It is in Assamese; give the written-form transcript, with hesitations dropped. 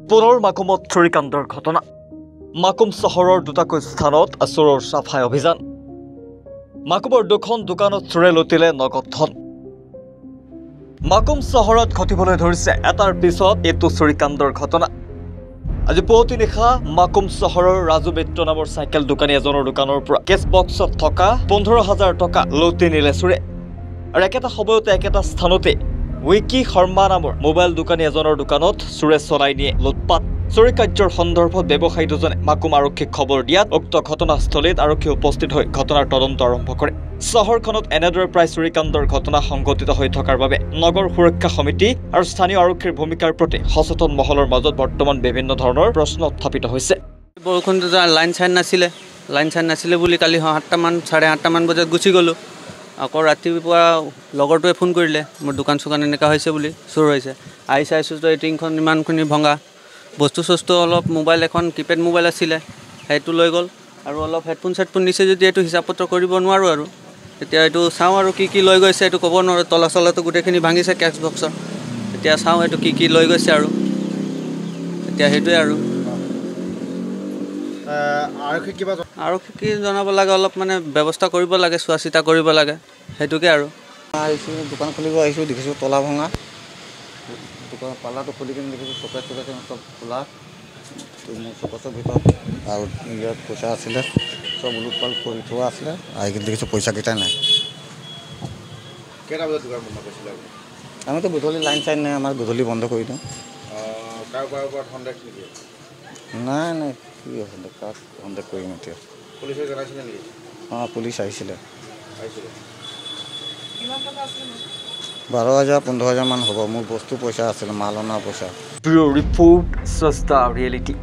পুনৰ মাকুমত চুৰিকাণ্ডৰ ঘটনা। মাকুম চহৰৰ দুটাকৈ স্থানত চোৰৰ চাফাই অভিযান। মাকুমৰ দুখন দোকানত চোৰে লুটিলে নগদ ধন। মাকুম চহৰত ঘটিবলৈ ধৰিছে এটাৰ পিছত এইটো চুৰিকাণ্ডৰ ঘটনা। আজি পুৱতি নিশা মাকুম চহৰৰ ৰাজু মিত্ৰ নামৰ চাইকেল দোকানী এজনৰ দোকানৰ পৰা কেছ বক্সত থকা 15,000 টকা লুটি নিলে চোৰে। আৰু একেটা সময়তে একেটা স্থানতে উইকি শৰ্মা নামৰ মোবাইল দোকানী এজনৰ দোকানত চোৰে চলাই নিয়ে লুটপাত। চুৰি কাৰ্যৰ সন্দৰ্ভত ব্যৱসায়ী দুজনে মাকুম আৰক্ষীক খবৰ দিয়াত উক্ত ঘটনাস্থলীত আৰক্ষী উপস্থিত হৈ ঘটনাৰ তদন্ত আৰম্ভ কৰে। চহৰখনত এনেদৰে প্ৰায় চুৰিকাণ্ডৰ ঘটনা সংঘটিত হৈ থকাৰ বাবে নগৰ সুৰক্ষা সমিতি আৰু স্থানীয় আৰক্ষীৰ ভূমিকাৰ প্ৰতি সচেতন মহলৰ মাজত বৰ্তমান বিভিন্ন ধৰণৰ প্ৰশ্ন উত্থাপিত হৈছে। বৰষুণটো লাইন চাইন নাছিলে, লাইন চাইন নাছিলে বুলি কালি 7টামান 8:30মান বজাত গুচি গ'লোঁ। আকৌ ৰাতিপুৱা লগৰটোৱে ফোন কৰিলে, মোৰ দোকান চোকান এনেকুৱা হৈছে বুলি, চুৰ হৈছে। আহি চাইছোঁ তো এই টিংখন ইমানখিনি ভঙা, বস্তু চস্তু অলপ মোবাইল এখন কিপেড মোবাইল আছিলে সেইটো লৈ গ'ল, আৰু অলপ হেডফোন চেডফোন নিছে যদি এইটো হিচাপ পত্ৰ কৰিব নোৱাৰোঁ আৰু এতিয়া এইটো চাওঁ আৰু কি কি লৈ গৈছে এইটো ক'ব নোৱাৰোঁ। তলা চলাটো গোটেইখিনি ভাঙিছে কেছ বক্সৰ, এতিয়া চাওঁ এইটো কি কি লৈ গৈছে আৰু এতিয়া সেইটোৱে আৰু। আৰক্ষী কি জনাব লাগে, অলপ মানে ব্যৱস্থা কৰিব লাগে, চোৱা চিতা কৰিব লাগে, সেইটোকে আৰু। আহিছোঁ দোকান খুলিব আহিছোঁ, দেখিছোঁ তলা ভঙা, দোকান পাল্লাটো খুলি কিনে দেখিছোঁ চকেট চকেট চব খোলা, মোৰ চকেটৰ ভিতৰত আৰু ইয়াত পইচা আছিলে চব ওলোট পাল কৰি থোৱা আছিলে, আহি কিনে দেখিছোঁ পইচাকেইটা নাই। কেইটা বজাত দোকান বন্ধ কৰিছিলে? আমিতো গধূলি লাইন চাইন নাই, আমাৰ গধূলি বন্ধ কৰি দিওঁ। কাৰোবাৰ ওপৰত সন্দেহ নেকি? নাই নাই, কি সন্দেহ, কাক সন্দেহ কৰিম এতিয়া? পুলিচে জনাইছিলে নেকি? অঁ, পুলিচ আহিছিলে। 12,000 15,000 মান হ'ব মোৰ বস্তু পইচা আছিলে, মাল অনা পইচা। ব্যুৰ' ৰিপৰ্ট, সস্তা ৰিয়েলিটি।